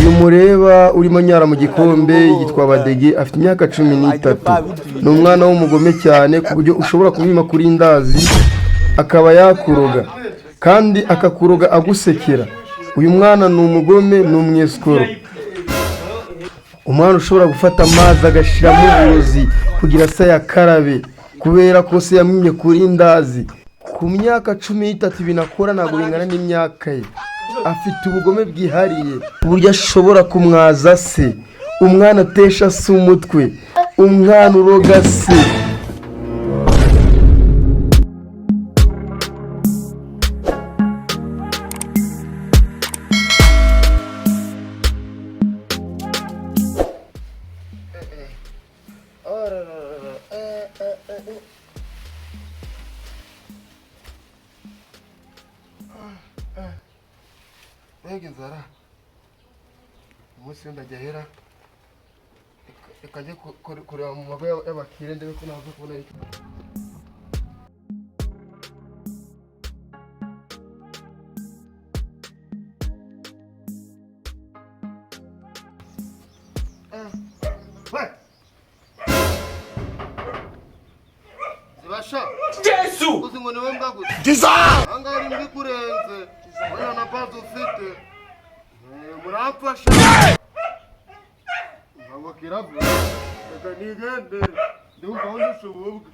Uyu mureba urimo anyara mu gikombe yitwa Badege, afite imyaka 13. Ni umwana w'umugome cyane, ku buryo ushobora kumwima kuri indazi akaba yakuroga, kandi akakuroga agusekera. Uyu mwana ni umugome, ni umwesikoro, umwana ushobora gufata amazi agashyiramo uburozi kugira se yakarabe, kubera ko se yamwimye kuri indazi. Ku myaka 13, ibintu akora ntabwo bingana n'imyaka ye. Afite ubugome bwihariye, uburyo ashobora kumwaza se, umwana atesha se umutwe, umwana uroga se. Mbega inzara! Umunsi wenda ndajya hera, reka njye kureba mu mago y'abakire, ndebe ko naza kubona icyo. We! Zibasha! Jesu! Uzi ngo niwe mbwa gusa? Ahangaha uri mbwa ikurenze, wenda na pazi ufite. Muramfasha ntabwo kirabura, reka nigendere, ndumva aho ndusha ububwa.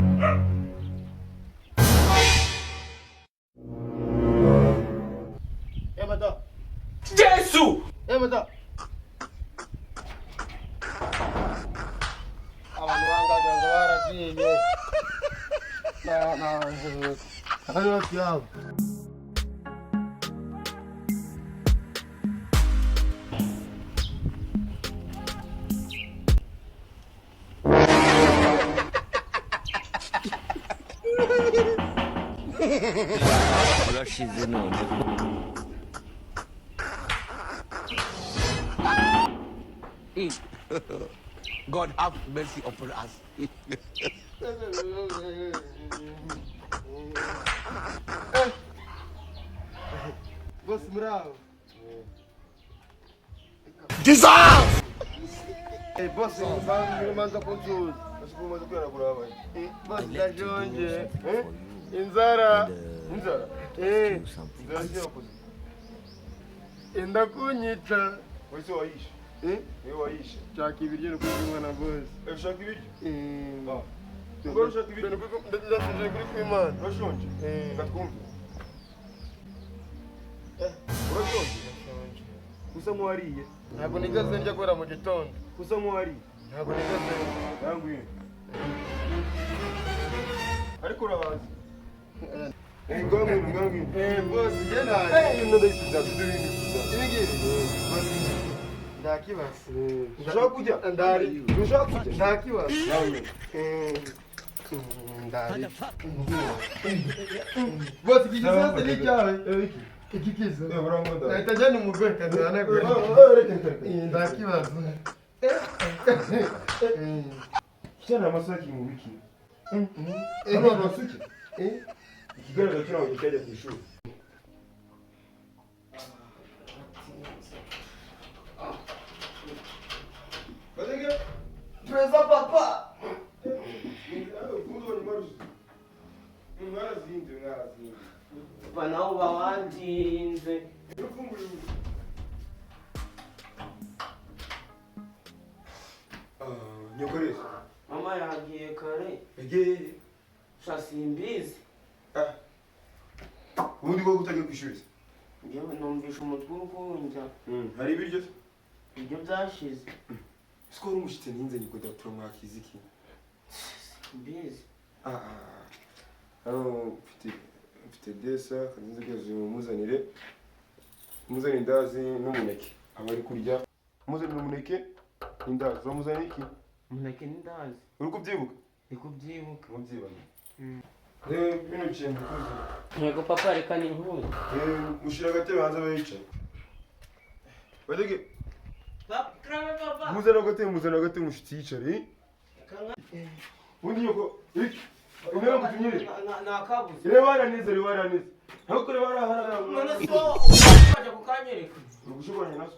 Eh, madam. Jesu! Eh, madam. Abantu bangagira ngo baragiye. Ari hafi yabo. Urashize none. God have mercy upon us. Bose muri aho. Eh, bose manza kunsuhuza. Umaze kwihanagura wabaye? Bose, ndashonje. Eh, inzara. Inzara? Eh, Inzara si yakoze. Enda kunyica. Wowe se wayishe? Eh, Niwe wayishe? Nshaka ibiryo no kurya umwana, bose. Eh, ushaka ibiryo? Eh. Ah. Ubwo ushaka ibiryo? Ndashonje kuri kwimana. Urashonje? Eh. Reka twumve. Urashonje? Ndashonje. Usa nk'uwariye. Ntabwo nigeze njya guhera mu gitondo. Usa nk'uwariye. Ntabwo nigeze. Yangwino. Ariko urahaze. Eh, ngaho ngwino, ngaho ngwino. Eh, bose, njye naje. Eh, ino ndayisubiza, tujye ibindi. Ibi ngibi. Bose, ndakibaza. Ushaka kurya? Ndari. Ushaka kurya? Ndakibaza. Ngaho ngwino. Eh, ndari. Bose, iki gisosi ni icyawe. Eh, iki? Iki kizo. Eh, urangwa. Nahita njyana umugore kazihanagura. Eh, eh, reka, reka, reka. Eh, ndakibaza. Eh, Kijana amasaha kiri mu biki? Hano hantu hasuke? eh. Ikigaragara cyo ntabwo kitajya ku ishuri. Badege! Preza papa. Mwarazinze, mwarazinze. Papa, nawe uba wandinze. Nyokoresha. Mama yagiye kare. Ege. Sha, simbizi. Ah. Ubundi bwo kutagiye ku ishuri se? Njyewe numvisha umutwe uri. Hari ibiryo se? Ibyo byashize. Siko wari umushyitsi ntinze nyikoda, turamwakiza iki? Simbizi. Ah, ah. Hano mfite desa kanzize kwezi, mumuzanire. Muzanire indazi n'umuneke. Aba ari kurya. Muzanire umuneke n'indazi. Uramuzanira iki? Umuneke n'indazi. Uri kubyibuka? Ndi kubyibuka. Mubyibanye. Eh, bino kintu kuzi. Yego papa, reka nihute. Eh, mushira agatebe hanze abe yicaye. Badege, Papa. muzana agatebe, muzana agatebe umushyitsi yicare. Eh? Ubundi nyoko, iki? Intebe ngutumyire. Nakabuze. Reba hariya neza, reba hariya neza. Ntabwo kureba hariya hariya. None se wowe wajya kukanyereka? Uri gushobora naso.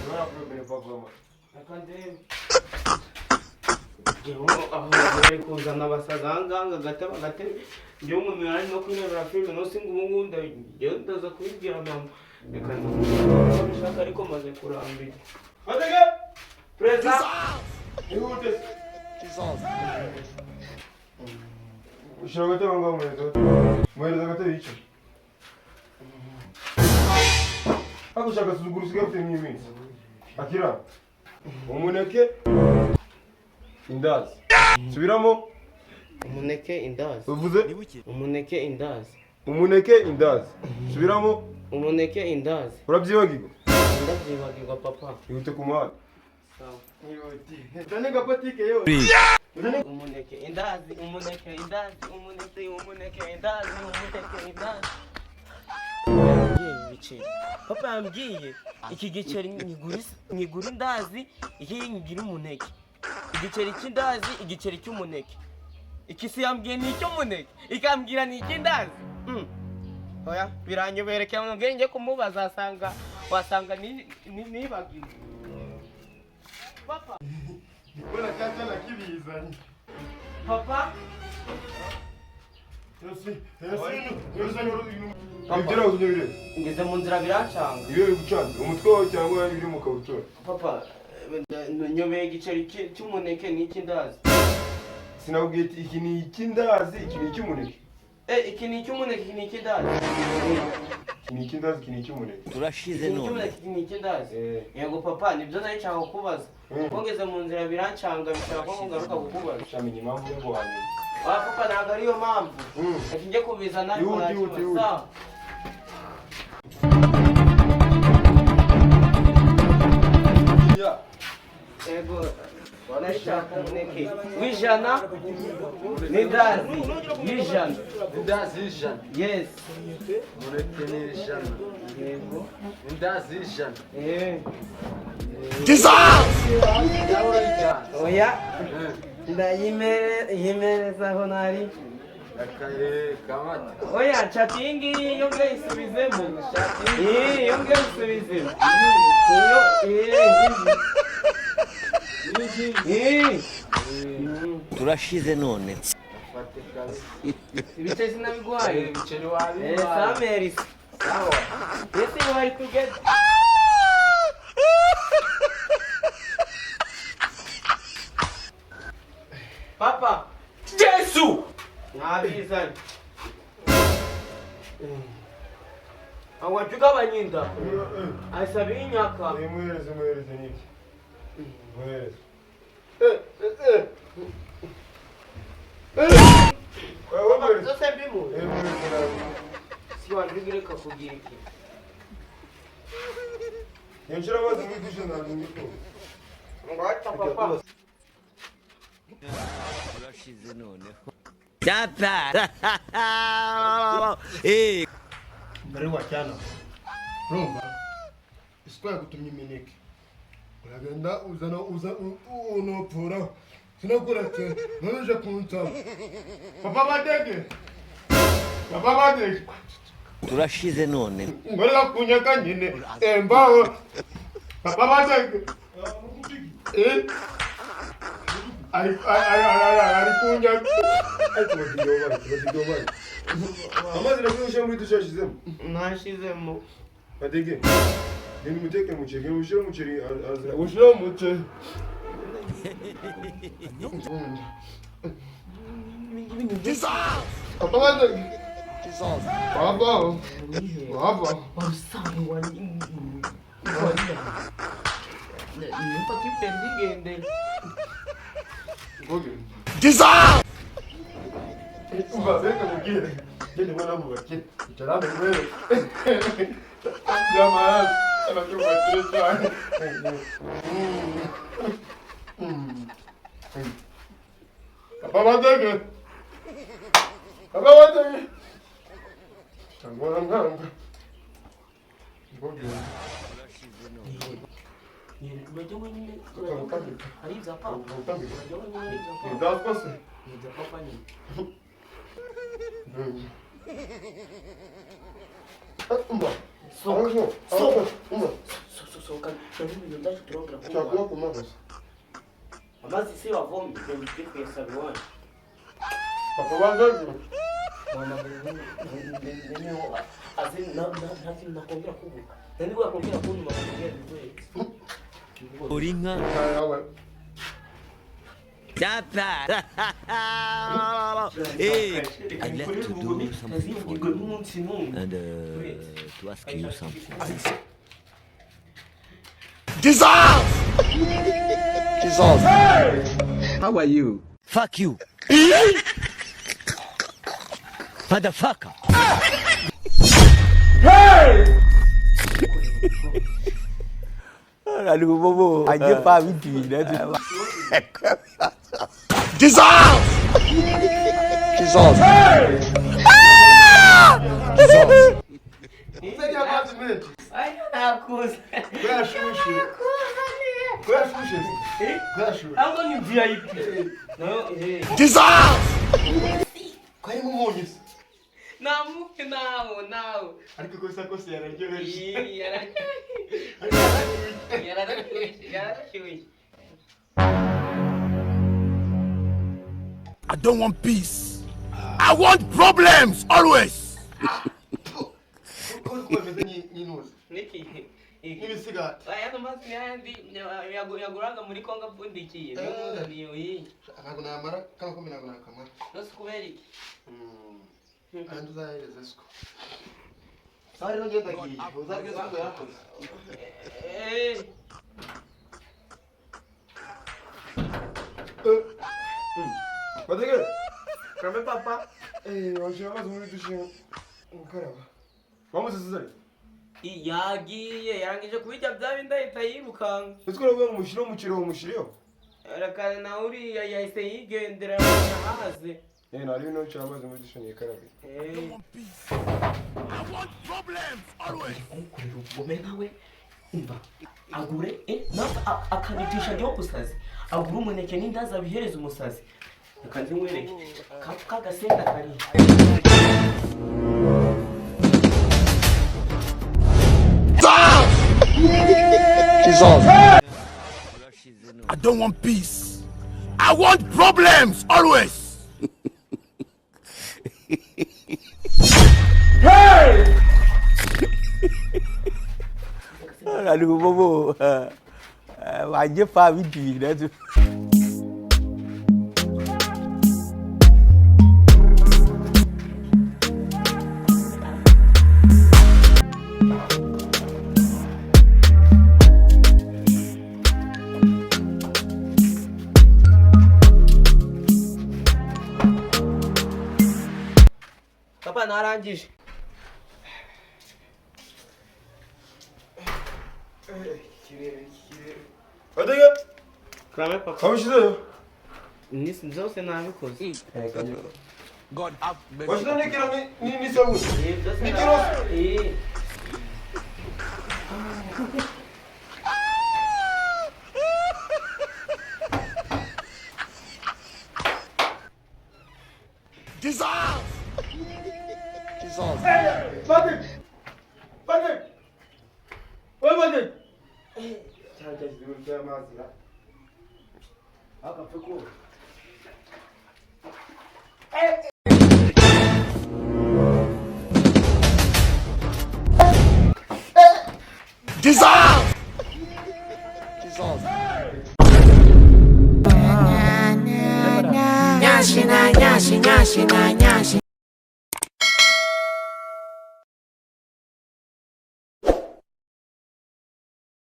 Reka ndebe. Njyewe aho bari kuzana abasaza aha ngaha ngo agatebe agatebe, njyewe umuntu yari no kwirebera filime, no singa ubu ngubu njyewe ndaza kubibwira mama. Reka ndabishaka ariko maze kurambirwa. Badege! Perezida. Ihute. Ushyira agatebe aho ngaho, muhereza agatebe. Muhereza agatebe yicaye. Ariko ushaka agasuzuguro usigaye ufite nk'iyi minsi. Akira. Umuneke. Indazi. Subiramo. Umuneke indazi. Uvuze? Umuneke indazi. Umuneke indazi. Subiramo. Umuneke indazi. Urabyibagirwa? Ndabyibagirwa, papa. Ihute ku muhanda. Sawa. Uzane gapatike yo. Umuneke indazi, umuneke indazi, umuneke, umuneke indazi, umuneke indazi. Yambwiye ibiceri papa, yambwiye iki giceri nyigura indazi, iki nyigira umuneke. Igiceri cy'indazi, igiceri cy'umuneke. Iki si yambwiye ni icy'umuneke, ikambwira ni icy'indazi. Oya, biranyoberekeye ngo njye kumubaza, asanga wasanga nibagiwe papa. Mbona cyaca nakibizanye. Papa. Ibyo ntabwo tujya bireba. Ngeze mu nzira birancanga. Iyo bigucanze umutwe wawe cyangwa ibiri mu kabutura. Papa, nyobeye igiceri cy'umuneke n'icy'indazi. Sinabwiye ati iki ni icy'indazi, iki ni icy'umuneke. Eh, iki ni icy'umuneke, iki ni icy'indazi. Iki ni icy'indazi, iki ni icy'umuneke. Turashize Iki ni none. icy'umuneke, iki ni icy'indazi. Eh. Yego papa, nibyo nari nshaka kukubaza. Kuko ngeze mu nzira birancanga, bisaba ko ngaruka kukubaza. Shamenya impamvu yo guhanyura. Wa papa, ntabwo ariyo mpamvu. Reka njye kubizana ariko Ihute, nta ihute, kibazo. ihute. Sawa. Yego, nashaka umuneke w'ijana n'indazi y'ijana. Indazi y'ijana. Yes. Umuneke ni ijana. Yego. Indazi y'ijana. Eh. Nawe ijana. Oya, ndayimereza aho nari. Akaye kamata. Oya, nshaka iyi ngiyi yo ngayisubizemo. Iyi yo ngayisubizemo. Iyo, iyi. Iyi. Turashize none. Fate kabisa. Ibice sinabiguhaye. Ibiceri Eh, wabibaye. samerisi. Sawa. Yes, you are together. Papa, Jesu! nabizanye. Awajuka abanyinda. Asaba inyaka. Eh, muhereze, muhereze n'ibyo. Muhereze. Wowe muhereze. Zose mbimu. Eh, muhereze nawe. Si wajuka kugira iki. Yinjira amazi muri dushe ntabwo ngikunda. Ngwacha papa. Turashize none. Data. Eh. Mbere wa cyana. Urumva? Isuka yagutumye imineke. Uragenda uzana uza unopfura. Sinakuretse none uje kunsaba. Papa badege. Papa badege. Turashize none. Ngoreka kunyaka nyine. Embaho. Papa badege. Eh? Ari ari ari ari kunyaka. Ariko badiyo bari, badiyo bari. Amazi nakuye muri dushe yashizemo. Nashizemo. Badege. Genda umuteke umuceri, genda ushyire umuceri azira. Ushira umuce. Papa badege. Papa. Papa. Warusangwa ni. Nimfata ipendi ngendera. Umva reka nkubwire, ngende mbona mu bakire icara hano nkwereke by'amaraso abakire mu bakire cyane. Papa badege, papa badege, cyangwa nkanga ngogenda. Urajya wenyine. Ukabutambika. Ari ibya papa. Ukabutambika. Urajya wenyine ari ibya papa. Ndazwa se. Ni ibya papa nyine. Umva. Soka. Soka. Umva. Turasohoka ibintu byacu, turongera Nshobora kunywa. kuba ku mazi. Amazi se wavomye? Genda ujye kuyasaba iwanyu. Papa banza. Azi nta kintu nakongera kuvuga, nta nibwo yakongera kuntuma bakongera bikwereke. Uri inka. Nawe. Data. Hey, I'd like to do something for ntazibwirwe you n'umunsi n'umwe. and to ask you something. Jesus! Jesus! How are you? Fuck you. Motherfucker. Jesus! Jesus! Jesus! Uzajya amazi menshi. Nakuze. Kuyashushe. Kuyashushe. Kuyashushe. Ntabwo ni VIP nayo eh. Jesus! Karimo umunyu se? Namuke nawo nawo. Ariko uko bisa kose yararyoheje. Ih, yararyoshye, yararyoshye. I don't want peace. I want problems always. Uko bimeze nk'intuzi. Niki? Nk'ibisigati. Aya mazi n'ayandi yaguraga muri Kongo apfundikiye, niyo muzaniye iyi. Ntabwo namara kano kombi, ntabwo nakamara. Nose kubera iki? Kandi uzahereza siko. Sawa rero, ngenda ngiye. Uzabwiye siko yarakoze. Eh. Patrick! Kame papa! Eh, washyira amazi muri dushe gukaraba. Wamusize ari? Yagiye, yarangije kubirya bya bindi ahita yirukanka. Ese uravuga ngo mushyire umuceri, wamushyiriyeho? Arakara nawe uriya yahise yigendera ahaze. Eh, nari bino nshyira amazi muri dushe ntikarabe. Eh. I want problems always. Kumukorera ubugome nkawe, umva, agure nawe akabitisha njyewe umusazi, agure umuneke n'indazi abihereza umusazi. Reka nze nkwereke kagasenda kari. Jesus! I don't want peace. I want problems always. Papa, narangije. Patrick! Kurame papa. Wamushyizeyo? Nisi byose nabikoze. Washyizeho n'ikiro n'isabune? Eh, byose. N'ikiroso? Eh. Jesus! Jesus! Patrick! Patrick! Oye Patrick! Cyangwa cyashyize cy'amazi ra. Agapfe ko. Jesus! Jesus! Nyashi na nyashi nyashi na.